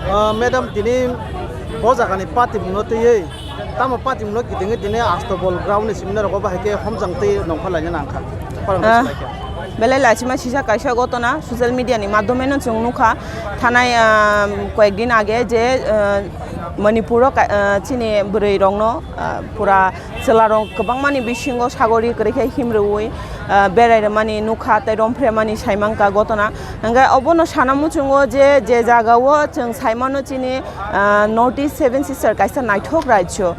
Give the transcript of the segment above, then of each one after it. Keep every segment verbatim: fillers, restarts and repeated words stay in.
Ah, madam, tini bo jagani patimungno twiwi, tamo patimungno kitingwi tini Astobol ground ni simi norok obo hai khe homjang twi nongkhor laina nangkha. Khorang Ah, salai khe. Belai lachima sisa kaisa gotona social media ni madhyome no chwng nukha. Thanai, ah, koyek din age je, ah, Manipur o ka-, ah, chini bwrwi rokno, ah, pura chwla rok kwbangmani bisingo sagori kwrwi khe himrwi, ah, berai rwmani nukha tei romphre mani sai mankha gotona. Hingkhe obono sana muchungo je, je jagao chwng sai mano chini, ah, North East Seven Sister kaisa naithok rajyo.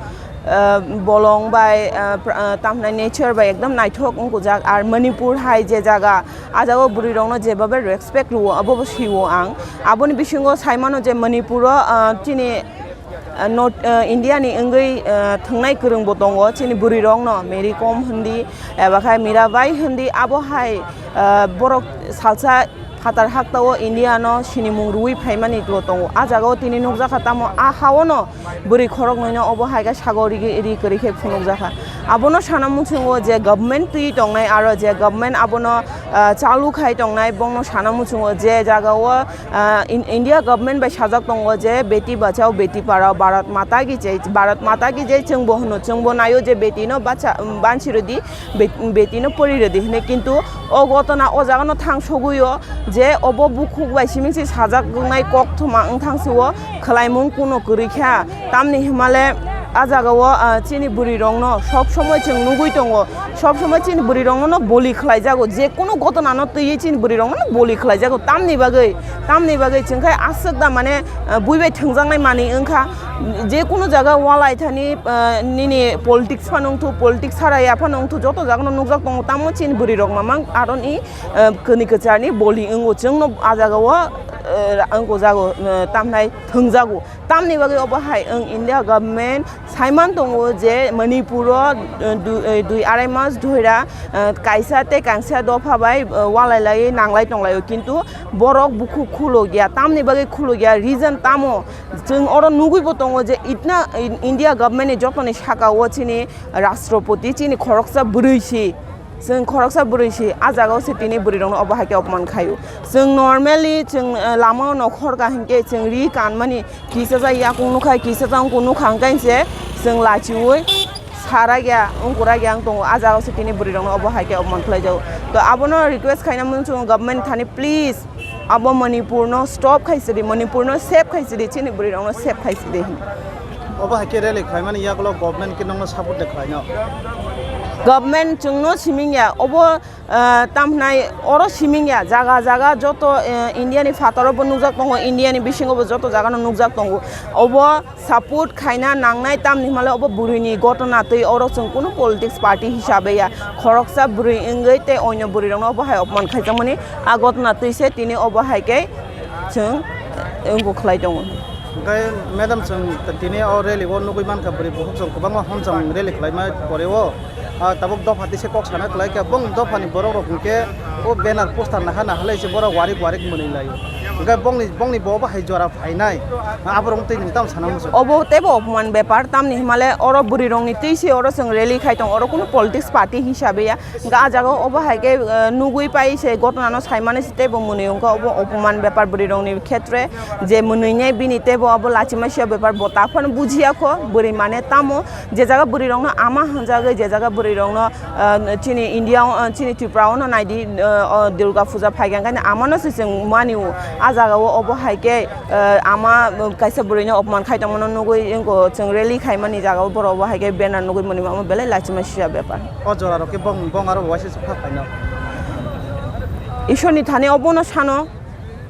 Ah, bolong bai, ah, pra-, ah, tamhinai nature bai ekdom naithok wngkujak. Ar Manipur hai je jaga, ah jagao bwrwi rokno jebabe respect rwo, abobo siwo ang. Aboni bisingo sai mano je Manipur o, ah, chini ah, North, ah, India ni wngwi, ah, thwngnai kwrwng bo tongo, chini bwrwi rok no Mary Kom hindi, eba khai Mirabai hindi, abo hai, ah, borok salsa phatar haktao India no sinimung rwui phaimani bo tongo. Ah jagao tini nukjakha tamo ah hao no bwrwi khoroknwi no obo hai khe sago rigi ri kwrwi khe phunukjakha. Abono sana muchungo je government twi tongnai aro je government abono, ah, chalu khai tongnai bongno sana muchungo je jagao Ah, in-, India government bai sajak tongo je beti bachao, beti padhao, Bharat Mata ki jai, Bharat Mata ki jai chwng bo hwno, chwng bo naio je beti no bacha, um, banchi rwdi, bet-, beti no pori rwdi hwnwi, kintu o gotona o jaga no thang sogwi o je obo bukhuk bai simi se sajak wngnai kok thoma wng thang se o khwlaimung kuno kwrwi kha. Tamni himale ah jagao, ah, chini bwrwi rokno sob somoi chwng nugwi tongo, sob somoi chini bwrwi rokno no boli khlai jago, je kunu gotona no twiwi chini bwrwi rokno no boli khlai jago. Tamni bagwi, tamni bagwi chwng khai aswk da mane, ah, bui bai thwngjaknai manwi wngkha, je kunu jaga walai thani, ah, nini politics phano wngthu, politics sara ya phano wngthu, joto jaga no nukjak tongo, tamo chini bwrwi rok mamang aroni, ah, kani kwcharni boli wngo, chwng no ah jagao, ah, wngkho jago, ah, tamnai thwngjago. Tamni bagwi obo hai wng India government saiman tongo je Manipur o, eh, du-, eh, dui arai mas dhoira, eh, kaisa tei kangsa dopha bai, eh, walai lai nanglai tonglaio, kintu borok bukhuk khulogya. Tamni bagwi khulogya reason tamo? Chwng oro nugwi bo tongo je itna in-, India government ni jotoni saka o chini Rashtrapati chini khoroksa bwrwi si. Chwng khoroksa bwrwi si, ah jagao se tini bwrwi rokno obo hai khe opman khaio. Chwng normally chwng, eh, lama o nokhor ka hinkhe chwng ri kanmani kisa cha yakung nukha, kisa cha wngkung nukha, hwnkhe se chwng lachiui sarakya, wngkurakya wng tongo. Ah jagao se tini bwrwi rokno obo hai khe opman khlai jago. To abono request khaina mung chwng government thani, please, abo Manipur no stop khai sidi, Manipur no save khai sidi, chini bwrwi rokno save khai sidi. Obo hai khe rally khlaimani yagulo government khe nokno support de khlaino? Government chwngno siming ya, obo, ah, tamhnai oro siming ya, jaga jaga joto, eh, India ni phataro bo nukjak tongo, India ni bisingo bo joto jaga no nukjak tongo. Obo support khaina nangnai, tamni himale obo bwrwi ni gotona twi, oro chwng kunu politics party hisabe ya, khoroksa bwrwi wngwi tei onyo bwrwi rokno obo hai opman khaijakmani, ah gotona twi se tini obo hai khe chwng, eh, wngkuk khlai tongo. Hwnkhe madam, chwng tini o rally o nugwi mankha bwrwi bukhuk chwng kwbangma homchang rally khlaima pore o, ah, tabuk dopha tise kok sana khlai kha, bong dopha ni borok rok hwnkhe o banner poster naha naha lai se borok warik warik mwnwi lai o. Hwnkhe bongni, bongni bo bahai jora phainai, ah, aborok twi nwng tamo sana muchung? Obo teibo opman bepar, tamni himale oro bwrwi rokni twi se oro chwng rally khai tong, oro kunu politics party hisabe ya. Hwnkhe ah jaga o obo hai khe, eh, nugwi pai se gotona no sai mani se teibo mwnwi wngkha, obo opman bepar bwrwi rokni khetre je mwnwi nai bini teibo obo lachima sia bepar bo ta phano bujia kho bwrwi mane tamo je jaga bwrwi rokno ama hwnjagwi je jaga bwrwi rokno, eh, chini India o, eh, chini Tripura o no naidi, eh, o Durga puja phai kha, hwnkhe ama no se chwng mani o, ah jaga o obo hai khe, eh, ama, eh, kaisa bwrwi no opman khai tongmano nugwi wngkha, chwng rally khai mani jaga o borok obo hai khe banner nugwi mwnwi ma belai lachima sia bepar. O jora rok khe bong, bong aro waisa se kha phaino. Ishorni thani obono sano,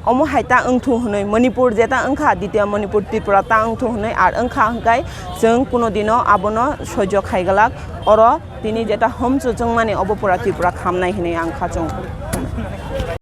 omo hai ta wngthu hwnwi, Manipur jeta wngkha, Ditya Manipur Tripura ta wngthu hwnwi, ar wngkha hwnkhe chwng kuno dino abono soijo khai glak, oro tini jeta homchu chwngmani obo pura Tripura khamnai hwnwi ang kha chwng.